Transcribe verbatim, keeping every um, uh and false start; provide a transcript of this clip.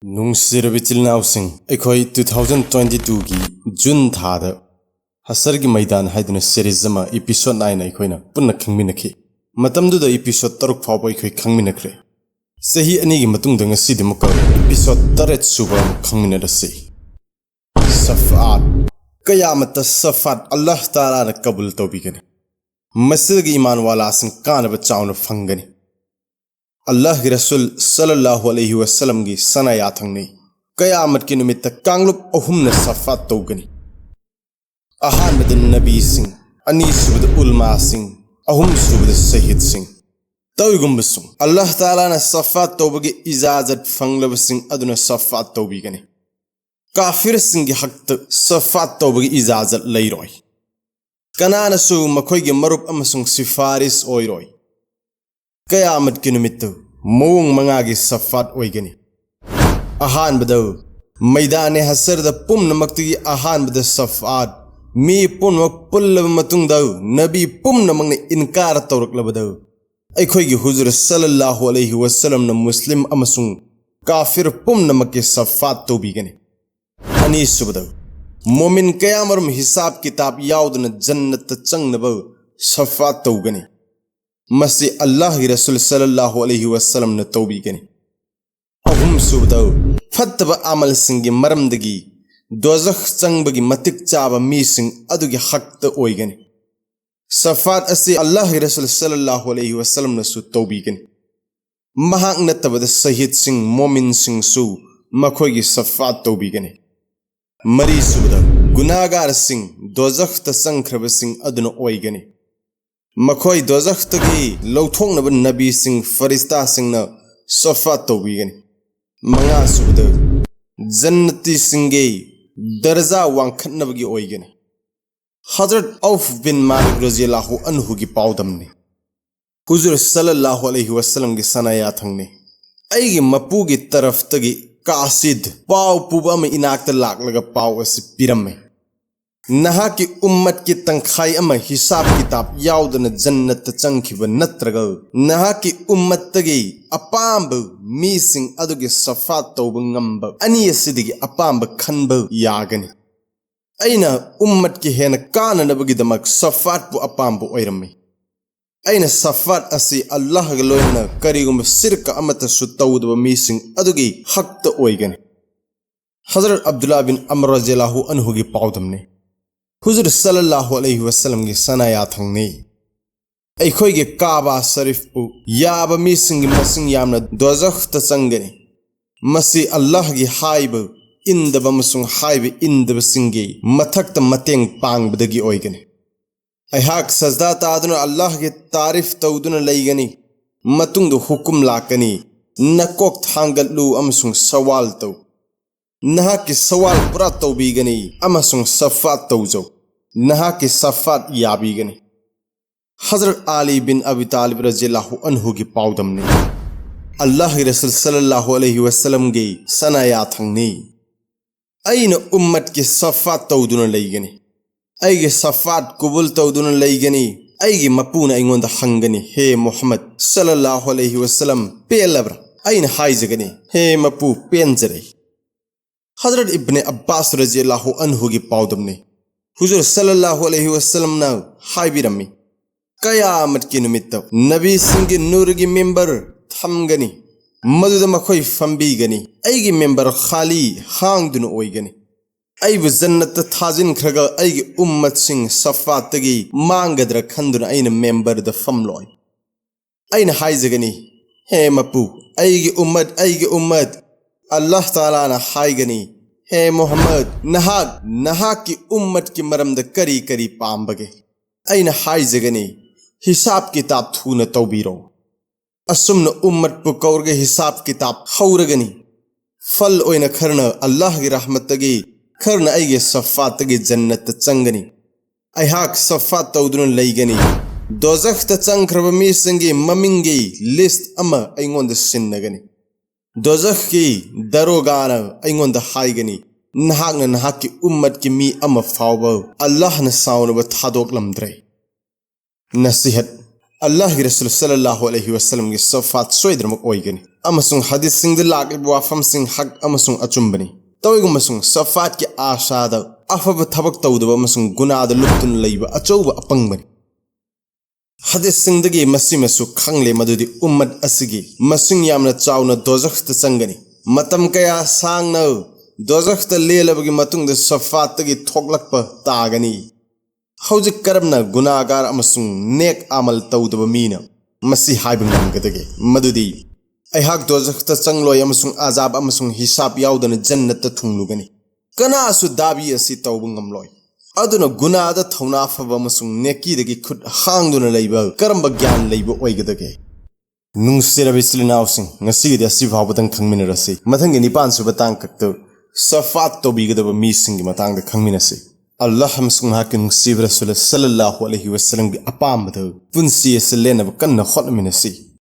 ꯅꯨꯡꯁꯤꯔꯕ ꯏꯆꯤꯜ ꯏꯅꯥꯎꯁꯤꯡ, ꯑꯩꯈꯣꯏ two thousand twenty twoꯒꯤ ꯖꯨꯟ ꯊꯥꯗ ꯍꯁꯔꯒꯤ ꯃꯩꯗꯥꯟ ꯍꯥꯏꯗꯨꯅ ꯁꯦꯔꯤꯁ ꯑꯃ ꯏꯄꯤꯁꯣꯗ ꯅꯥꯏꯟ ꯑꯩꯈꯣꯏꯅ ꯄꯨꯟꯅ ꯈꯪꯃꯤꯟꯅꯈꯤ꯫ ꯃꯇꯝꯗꯨꯗ ꯏꯄꯤꯁꯣꯗ ꯇꯔꯨꯛ ꯐꯥꯎꯕ ꯑꯩꯈꯣꯏ ꯈꯪꯃꯤꯟꯅꯈ꯭ꯔꯦ꯫ ꯆꯍꯤ ꯑꯅꯤꯒꯤ ꯃꯇꯨꯡꯗ ꯉꯁꯤꯗꯤ ꯑꯃꯨꯛꯀ ꯏꯄꯤꯁꯣꯗ ꯇꯔꯦꯠ ꯁꯨꯕ ꯑꯃ ꯈꯪꯃꯤꯟꯅꯔꯁꯤ꯫ ꯁꯐꯥꯠ꯫ ꯀꯌꯥꯃꯠꯇ ꯁꯐꯥꯠ ꯑꯜꯂꯥꯍ ꯇꯥꯂꯥꯅ ꯀꯕꯨꯜ ꯇꯧꯕꯤꯒꯅꯤ꯫ ꯃꯁꯤꯗꯒꯤ ꯏꯃꯥꯟ ꯋꯥꯂꯥꯁꯤꯡ ꯀꯥꯟꯅꯕ ꯆꯥꯎꯅ ꯐꯪꯒꯅꯤ꯫ ꯑꯜꯂꯥꯍꯒꯤ ꯔꯁꯨꯜ ꯁꯜꯂꯜꯂꯥꯍꯨ ꯑꯂꯩꯍꯤ ꯋꯥꯁꯜꯂꯝꯒꯤ ꯁꯅꯥ ꯌꯥꯊꯪꯅꯤ꯫ ꯀꯌꯥꯃꯠꯀꯤ ꯅꯨꯃꯤꯠꯇ ꯀꯥꯡꯂꯨꯞ ꯑꯍꯨꯝꯅ ꯁꯐꯥꯠ ꯇꯧꯒꯅꯤ꯫ ꯑꯍꯥꯟꯕꯗ ꯅꯕꯤꯁꯤꯡ, ꯑꯅꯤꯁꯨꯕꯗ ꯎꯂꯃꯥꯁꯤꯡ, ꯑꯍꯨꯝꯁꯨꯕꯗ ꯁꯍꯤꯗꯁꯤꯡ꯫ ꯇꯧꯏꯒꯨꯝꯕꯁꯨꯡ ꯑꯜꯂꯥꯍ ꯇꯥꯂꯥꯅ ꯁꯐꯥꯠ ꯇꯧꯕꯒꯤ ꯏꯖꯥꯖꯠ ꯐꯪꯂꯕꯁꯤꯡ ꯑꯗꯨꯅ ꯁꯐꯥꯠ ꯇꯧꯕꯤꯒꯅꯤ꯫ ꯀꯥꯐꯤꯔꯁꯤꯡꯒꯤ ꯍꯛꯇ ꯁꯐꯥꯠ ꯇꯧꯕꯒꯤ ꯏꯖꯥꯖꯠ ꯂꯩꯔꯣꯏ꯫ ꯀꯅꯥꯅꯁꯨ ꯃꯈꯣꯏꯒꯤ ꯃꯔꯨꯞ ꯑꯃꯁꯨꯡ ꯁꯤꯐꯥꯔꯤꯁ ꯑꯣꯏꯔꯣꯏ꯫ ꯀꯌꯥꯃꯠꯀꯤ ꯅꯨꯃꯤꯠꯇꯨ ꯃꯑꯣꯡ ꯃꯉꯥꯒꯤ ꯁꯐꯥꯠ ꯑꯣꯏꯒꯅꯤ꯫ ꯑꯍꯥꯟꯕꯗ, ꯃꯩꯗꯥꯅꯦ ꯍꯁꯔꯗ ꯄꯨꯝꯅꯃꯛꯇꯒꯤ ꯑꯍꯥꯟꯕꯗ ꯁꯐꯥꯠ꯫ ꯃꯤ ꯄꯨꯝꯅꯃꯛ ꯄꯨꯜꯂꯕ ꯃꯇꯨꯡꯗ, ꯅꯕꯤ ꯄꯨꯝꯅꯃꯛꯅ ꯏꯟꯀꯥꯔ ꯇꯧꯔꯛꯂꯕꯗ, ꯑꯩꯈꯣꯏꯒꯤ ꯍꯨꯖꯨꯔ ꯁꯜꯂꯜꯂꯥꯍꯨ ꯑꯂꯩꯍꯤ ꯋꯥꯁꯜꯂꯝꯅ ꯃꯨꯁꯂꯤꯝ ꯑꯃꯁꯨꯡ ꯀꯥꯐꯤꯔ ꯄꯨꯝꯅꯃꯛꯀꯤ ꯁꯐꯥꯠ ꯇꯧꯕꯤꯒꯅꯤ꯫ ꯑꯅꯤꯁꯨꯕꯗ, ꯃꯣꯃꯤꯟ ꯀꯌꯥꯃꯔꯨꯝ ꯍꯤꯁꯥꯕ ꯀꯤꯇꯥꯕ ꯌꯥꯎꯗꯅ ꯖꯟꯅꯠꯇ ꯆꯪꯅꯕ ꯁꯐꯥꯠ ꯇꯧꯒꯅꯤ꯫ ꯃꯁꯤ ꯑꯜꯂꯥꯍꯒꯤ ꯔꯁꯨꯜ ꯁꯜꯂꯜꯂꯥꯍꯨ ꯑꯂꯩꯍꯤ ꯋꯥꯁꯜꯂꯝꯅ ꯇꯧꯕꯤꯒꯅꯤ꯫ ꯑꯍꯨꯝꯁꯨꯕꯗ, ꯐꯠꯇꯕ ꯑꯃꯜꯁꯤꯡꯒꯤ ꯃꯔꯝꯗꯒꯤ ꯗꯣꯖꯈ ꯆꯪꯕꯒꯤ ꯃꯇꯤꯛ ꯆꯥꯕ ꯃꯤꯁꯤꯡ ꯑꯗꯨꯒꯤ ꯍꯛꯇ ꯑꯣꯏꯒꯅꯤ꯫ ꯁꯐꯥꯠ ꯑꯁꯤ ꯑꯜꯂꯥꯍꯒꯤ ꯔꯁꯨꯜ ꯁꯜꯂꯜꯂꯥꯍꯨ ꯑꯂꯩꯍꯤ ꯋꯥꯁꯜꯂꯝꯅꯁꯨ ꯇꯧꯕꯤꯒꯅꯤ꯫ ꯃꯍꯥꯛ ꯅꯠꯇꯕꯗ ꯁꯍꯤꯗꯁꯤꯡ, ꯃꯣꯃꯤꯟꯁꯤꯡꯁꯨ ꯃꯈꯣꯏꯒꯤ ꯁꯐꯥꯠ ꯇꯧꯕꯤꯒꯅꯤ꯫ ꯃꯔꯤꯁꯨꯕꯗ, ꯒꯨꯅꯥꯒꯥꯔꯁꯤꯡ, ꯗꯣꯖꯈꯇ ꯆꯪꯈ꯭ꯔꯕꯁꯤꯡ ꯑꯗꯨꯅ ꯑꯣꯏꯒꯅꯤ꯫ ꯃꯈꯣꯏ ꯗꯣꯖꯈꯇꯒꯤ ꯂꯧꯊꯣꯛꯅꯕ ꯅꯕꯤꯁꯤꯡ, ꯐꯔꯤꯁꯇꯥꯁꯤꯡꯅ ꯁꯐꯥꯠ ꯇꯧꯕꯤꯒꯅꯤ꯫ ꯃꯉꯥꯁꯨꯕꯗ, ꯖꯟꯅꯇꯤꯁꯤꯡꯒꯤ ꯗꯔꯖꯥ ꯋꯥꯡꯈꯠꯅꯕꯒꯤ ꯑꯣꯏꯒꯅꯤ꯫ ꯍꯖꯔꯠ ꯑꯧꯐ ꯕꯤꯟ ꯃꯥꯂꯤꯛ ꯔꯖꯤꯌꯜꯂꯥꯍꯨ ꯑꯟꯍꯨꯒꯤ ꯄꯥꯎꯗꯝꯅꯤ꯫ ꯍꯨꯖꯨꯔ ꯁꯜꯂꯜꯂꯥꯍꯨ ꯑꯂꯩꯍꯤ ꯋꯥꯁꯜꯂꯝꯒꯤ ꯁꯅꯥ ꯌꯥꯊꯪꯅꯤ꯫ ꯑꯩꯒꯤ ꯃꯄꯨꯒꯤ ꯇꯔꯐꯇꯒꯤ ꯀꯥꯁꯤꯗ ꯄꯥꯎ ꯄꯨꯕ ꯑꯃ ꯏꯅꯥꯛꯇ ꯂꯥꯛꯂꯒ ꯄꯥꯎ ꯑꯁꯤ ꯄꯤꯔꯝꯃꯤ꯫ ꯅꯍꯥꯛꯀꯤ ꯎꯝꯃꯠꯀꯤ ꯇꯪꯈꯥꯏ ꯑꯃ ꯍꯤꯁꯥꯕ ꯀꯤꯇꯥꯕ ꯌꯥꯎꯗꯅ ꯖꯟꯅꯠꯇ ꯆꯪꯈꯤꯕ ꯅꯠꯇ꯭ꯔꯒ ꯅꯍꯥꯛꯀꯤ ꯎꯝꯃꯠꯇꯒꯤ ꯑꯄꯥꯝꯕ ꯃꯤꯁꯤꯡ ꯑꯗꯨꯒꯤ ꯁꯐꯥꯠ ꯇꯧꯕ ꯉꯝꯕ ꯑꯅꯤ ꯑꯁꯤꯗꯒꯤ ꯑꯄꯥꯝꯕ ꯈꯟꯕ ꯌꯥꯒꯅꯤ꯫ ꯑꯩꯅ ꯎꯝꯃꯠꯀꯤ ꯍꯦꯟꯅ ꯀꯥꯟꯅꯅꯕꯒꯤꯗꯃꯛ ꯁꯐꯥꯠꯄꯨ ꯑꯄꯥꯝꯕ ꯑꯣꯏꯔꯝꯃꯤ꯫ ꯑꯩꯅ ꯁꯐꯥꯠ ꯑꯁꯤ ꯑꯜꯂꯥꯍꯒ ꯂꯣꯏꯅꯅ ꯀꯔꯤꯒꯨꯝꯕ ꯁꯤꯔꯀ ꯑꯃꯠꯇꯁꯨ ꯇꯧꯗꯕ ꯃꯤꯁꯤꯡ ꯑꯗꯨꯒꯤ ꯍꯛꯇ ꯑꯣꯏꯒꯅꯤ꯫ ꯍꯖꯔꯠ ꯑꯕꯗꯨꯜꯂꯥ ꯕꯤꯟ ꯑꯃꯔ ꯔꯖꯤꯌꯜꯂꯥꯍꯨ ꯑꯟꯍꯨꯒꯤ ꯄꯥꯎꯗꯝꯅꯤ꯫ ꯍꯨꯖꯨꯔ ꯁꯜꯂꯜꯂꯥꯍꯨ ꯑꯂꯩꯍꯤ ꯋꯁꯜꯂꯝꯒꯤ ꯁꯅꯥ ꯌꯥꯊꯪꯅꯤ꯫ ꯑꯩꯈꯣꯏꯒꯤ ꯀꯥꯕꯥ ꯁꯔꯤꯐꯄꯨ ꯌꯥꯕ ꯃꯤꯁꯤꯡꯒꯤ ꯃꯁꯤꯡ ꯌꯥꯝꯅ ꯗꯣꯖꯈꯇ ꯆꯪꯒꯅꯤ꯫ ꯃꯁꯤ ꯑꯜꯂꯥꯍꯒꯤ ꯍꯥꯏꯕ ꯏꯟꯗꯕ ꯑꯃꯁꯨꯡ ꯍꯥꯏꯕ ꯏꯟꯗꯕꯁꯤꯡꯒꯤ ꯃꯊꯛꯇ ꯃꯇꯦꯡ ꯄꯥꯡꯕꯗꯒꯤ ꯑꯣꯏꯒꯅꯤ꯫ ꯑꯩꯍꯥꯛ ꯁꯖꯗꯥ ꯇꯥꯗꯨꯅ ꯑꯜꯂꯥꯍꯒꯤ ꯇꯥꯔꯤꯐ ꯇꯧꯗꯨꯅ ꯂꯩꯒꯅꯤ꯫ ꯃꯇꯨꯡꯗ ꯍꯨꯀꯨꯝ ꯂꯥꯛꯀꯅꯤ, "ꯅꯀꯣꯛ ꯊꯥꯡꯒꯠꯂꯨ ꯑꯃꯁꯨꯡ ꯁꯋꯥꯜ ꯇꯧ"꯫ ꯅꯍꯥꯛꯀꯤ ꯁꯋꯥꯜ ꯄꯨꯔꯥ ꯇꯧꯕꯤꯒꯅꯤ ꯑꯃꯁꯨꯡ ꯁꯐꯥꯠ ꯇꯧꯖꯧ꯫ ꯅꯍꯥꯛꯀꯤ ꯁꯐꯥꯠ ꯌꯥꯕꯤꯒꯅꯤ꯫ ꯍꯖꯔꯠ ꯑꯂꯤ ꯕꯤꯟ ꯑꯕꯤ ꯇꯥꯂꯤꯕ ꯔꯖꯤꯌꯜꯂꯥꯍꯨ ꯑꯟꯍꯨꯒꯤ ꯄꯥꯎꯗꯝꯅꯤ꯫ ꯑꯜꯂꯥꯍꯒꯤ ꯔꯁꯨꯜ ꯁꯜꯂꯜꯂꯥꯍꯨ ꯑꯂꯩꯍꯤ ꯋꯁꯜꯂꯝꯒꯤ ꯁꯅꯥ ꯌꯥꯊꯪꯅꯤ꯫ ꯑꯩꯅ ꯎꯝꯃꯠꯀꯤ ꯁꯐꯥꯠ ꯇꯧꯗꯨꯅ ꯂꯩꯒꯅꯤ꯫ ꯑꯩꯒꯤ ꯁꯐꯥꯠ ꯀꯨꯕꯨꯜ ꯇꯧꯗꯨꯅ ꯂꯩꯒꯅꯤ꯫ ꯑꯩꯒꯤ ꯃꯄꯨꯅ ꯑꯩꯉꯣꯟꯗ ꯍꯪꯒꯅꯤ, "ꯍꯦ ꯃꯨꯍꯝꯃꯗ ꯁꯜꯂꯜꯂꯥꯍꯨ ꯑꯂꯩꯍꯤ ꯋꯁꯜꯂꯝ, ꯄꯦꯜꯂꯕ꯭ꯔꯥ?" ꯑꯩꯅ ꯍꯥꯏꯖꯒꯅꯤ, "ꯍꯦ ꯃꯄꯨ, ꯄꯦꯟꯖꯔꯦ"꯫ ꯍꯖꯔꯠ ꯏꯕꯅꯦ ꯑꯕꯥꯁ ꯔꯖꯤꯌꯜꯂꯥꯍꯨ ꯑꯟꯍꯨꯒꯤ ꯄꯥꯎꯗꯝꯅꯤ꯫ ꯍꯨꯖꯨꯔ ꯁꯜꯂꯜꯂꯥꯍꯨ ꯑꯂꯩꯍꯤ ꯋꯁꯜꯂꯝꯅ ꯍꯥꯏꯕꯤꯔꯝꯃꯤ, "ꯀꯌꯥꯃꯠꯀꯤ ꯅꯨꯃꯤꯠꯇ ꯅꯕꯤꯁꯤꯡꯒꯤ ꯅꯨꯔꯒꯤ ꯃꯤꯝꯕꯔ ꯊꯝꯒꯅꯤ, ꯃꯗꯨꯗ ꯃꯈꯣꯏ ꯐꯝꯕꯤꯒꯅꯤ꯫ ꯑꯩꯒꯤ ꯃꯤꯝꯕꯔ ꯈꯥꯂꯤ, ꯍꯥꯡꯗꯨꯅ ꯑꯣꯏꯒꯅꯤ꯫ ꯑꯩꯕꯨ ꯖꯟꯅꯠꯇ ꯊꯥꯖꯤꯟꯈ꯭ꯔꯒ ꯑꯩꯒꯤ ꯎꯝꯃꯠꯁꯤꯡ ꯁꯐꯥꯠꯇꯒꯤ ꯃꯥꯡꯒꯗ꯭ꯔꯥ ꯈꯟꯗꯨꯅ ꯑꯩꯅ ꯃꯤꯝꯕꯔꯗ ꯐꯝꯂꯣꯏ"꯫ ꯑꯩꯅ ꯍꯥꯏꯖꯒꯅꯤ, "ꯍꯦ ꯃꯄꯨ, ꯑꯩꯒꯤ ꯎꯝꯃꯠ, ꯑꯩꯒꯤ ꯎꯝꯃꯠ"꯫ ꯑꯜꯂꯥꯍ ꯇꯥꯂꯥꯅ ꯍꯥꯏꯒꯅꯤ, "ꯍꯦ ꯃꯨꯍꯝꯃꯗ, ꯅꯍꯥꯛ ꯅꯍꯥꯛꯀꯤ ꯎꯝꯃꯠꯀꯤ ꯃꯔꯝꯗ ꯀꯔꯤ ꯀꯔꯤ ꯄꯥꯝꯕꯒꯦ?" ꯑꯩꯅ ꯍꯥꯏꯖꯒꯅꯤ, "ꯍꯤꯁꯥꯕ ꯀꯤꯇꯥꯕ ꯊꯨꯅ ꯇꯧꯕꯤꯔꯣ"꯫ ꯑꯁꯨꯝꯅ ꯎꯝꯃꯠꯄꯨ ꯀꯧꯔꯒ ꯍꯤꯁꯥꯕ ꯀꯤꯇꯥꯕ ꯍꯧꯔꯒꯅꯤ꯫ ꯐꯜ ꯑꯣꯏꯅ ꯈꯔꯅ ꯑꯜꯂꯥꯍꯒꯤ ꯔꯍꯃꯠꯇꯒꯤ, ꯈꯔꯅ ꯑꯩꯒꯤ ꯁꯐꯥꯠꯇꯒꯤ ꯖꯟꯅꯠꯇ ꯆꯪꯒꯅꯤ꯫ ꯑꯩꯍꯥꯛ ꯁꯐꯥꯠ ꯇꯧꯗꯨꯅ ꯂꯩꯒꯅꯤ꯫ ꯗꯣꯖꯈꯇ ꯆꯪꯈ꯭ꯔꯕ ꯃꯤꯁꯤꯡꯒꯤ ꯃꯃꯤꯡꯒꯤ ꯂꯤꯁ꯭ꯠ ꯑꯃ ꯑꯩꯉꯣꯟꯗ ꯁꯤꯟꯅꯒꯅꯤ꯫ ꯗꯣꯖꯈꯀꯤ ꯗꯔꯣꯒꯥꯅ ꯑꯩꯉꯣꯟꯗ ꯍꯥꯏꯒꯅꯤ, ꯅꯍꯥꯛꯅ ꯅꯍꯥꯛꯀꯤ ꯎꯝꯃꯠꯀꯤ ꯃꯤ ꯑꯃ ꯐꯥꯎꯕ ꯑꯜꯂꯥꯍꯅ ꯁꯥꯎꯅꯕ ꯊꯥꯗꯣꯛꯂꯝꯗ꯭ꯔꯦ꯫ ꯅꯁꯤꯍꯠ: ꯑꯜꯂꯥꯍꯒꯤ ꯔꯁꯨꯜ ꯁꯜꯂꯜꯂꯥꯍꯨ ꯑꯂꯩꯍꯤ ꯋꯁꯜꯂꯝꯒꯤ ꯁꯐꯥꯠ ꯁꯣꯏꯗꯅꯃꯛ ꯑꯣꯏꯒꯅꯤ, ꯑꯃꯁꯨꯡ ꯍꯗꯤꯁꯁꯤꯡꯗ ꯂꯥꯛꯂꯤꯕ ꯋꯥꯐꯝꯁꯤꯡ ꯍꯛ ꯑꯃꯁꯨꯡ ꯑꯆꯨꯝꯕꯅꯤ꯫ ꯇꯧꯏꯒꯨꯝꯕꯁꯨꯡ ꯁꯐꯥꯠꯀꯤ ꯑꯥꯁꯥꯗ ꯑꯐꯕ ꯊꯕꯛ ꯇꯧꯗꯕ ꯑꯃꯁꯨꯡ ꯒꯨꯅꯥꯗ ꯂꯨꯞꯇꯨꯅ ꯂꯩꯕ ꯑꯆꯧꯕ ꯑꯄꯪꯕꯅꯤ꯫ ꯍꯗꯤꯁꯁꯤꯡꯗꯒꯤ ꯃꯁꯤꯃꯁꯨ ꯈꯪꯂꯦ ꯃꯗꯨꯗꯤ ꯎꯝꯃꯠ ꯑꯁꯤꯒꯤ ꯃꯁꯤꯡ ꯌꯥꯝꯅ ꯆꯥꯎꯅ ꯗꯣꯖꯈꯇ ꯆꯪꯒꯅꯤ꯫ ꯃꯇꯝ ꯀꯌꯥ ꯁꯥꯡꯅ ꯗꯣꯖꯈꯇ ꯂꯦꯜꯂꯕꯒꯤ ꯃꯇꯨꯡꯗ ꯁꯐꯥꯠꯇꯒꯤ ꯊꯣꯛꯂꯛꯄ ꯇꯥꯒꯅꯤ꯫ ꯍꯧꯖꯤꯛ ꯀꯔꯝꯅ ꯒꯨꯅꯥꯒꯥꯔ ꯑꯃꯁꯨꯡ ꯅꯦꯛ ꯑꯃꯜ ꯇꯧꯗꯕ ꯃꯤꯅ ꯃꯁꯤ ꯍꯥꯏꯕ ꯉꯝꯒꯗꯒꯦ ꯃꯗꯨꯗꯤ, "ꯑꯩꯍꯥꯛ ꯗꯣꯖꯈꯇ ꯆꯪꯂꯣꯏ ꯑꯃꯁꯨꯡ ꯑꯖꯥꯕ ꯑꯃꯁꯨꯡ ꯍꯤꯁꯥꯕ ꯌꯥꯎꯗꯅ ꯖꯟꯅꯠꯇ ꯊꯨꯡꯂꯨꯒꯅꯤ"? ꯀꯅꯥꯁꯨ ꯗꯥꯕꯤ ꯑꯁꯤ ꯇꯧꯕ ꯉꯝꯂꯣꯏ꯫ ꯑꯗꯨꯅ ꯒꯨꯅꯥꯗ ꯊꯧꯅꯥ ꯐꯕ ꯑꯃꯁꯨꯡ ꯅꯦꯀꯤꯗꯒꯤ ꯈꯨꯠ ꯍꯥꯡꯗꯨꯅ ꯂꯩꯕ ꯀꯔꯝꯕ ꯒ꯭ꯌꯥꯟ ꯂꯩꯕ ꯑꯣꯏꯒꯗꯒꯦ? ꯅꯨꯡꯁꯤꯔꯕ ꯏꯆꯤꯜ ꯏꯅꯥꯎꯁꯤꯡ, ꯉꯁꯤꯒꯤꯗꯤ ꯑꯁꯤ ꯐꯥꯎꯕꯗꯪ ꯈꯪꯃꯤꯟꯅꯔꯁꯤ꯫ ꯃꯊꯪꯒꯤ ꯅꯤꯄꯥꯟ ꯁꯨꯕ ꯇꯥꯡꯀꯛꯇ ꯁꯐꯥꯠ ꯇꯧꯕꯤꯒꯗꯕ ꯃꯤꯁꯤꯡꯒꯤ ꯃꯇꯥꯡꯗ ꯈꯪꯃꯤꯟꯅꯁꯤ꯫ ꯑꯜꯂꯥꯍ ꯑꯃꯁꯨꯡ ꯃꯍꯥꯛꯀꯤ ꯅꯨꯡꯁꯤꯕ ꯔꯁꯨꯜ ꯁꯜꯂꯜꯂꯥꯍꯨ ꯑꯂꯩꯍꯤ ꯋꯁꯜꯂꯝꯒꯤ ꯑꯄꯥꯝꯕꯗ ꯄꯨꯟꯁꯤ ꯑꯁꯤ ꯂꯦꯟꯅꯕ ꯀꯟꯅ ꯍꯣꯠꯅꯃꯤꯟꯅꯁꯤ꯫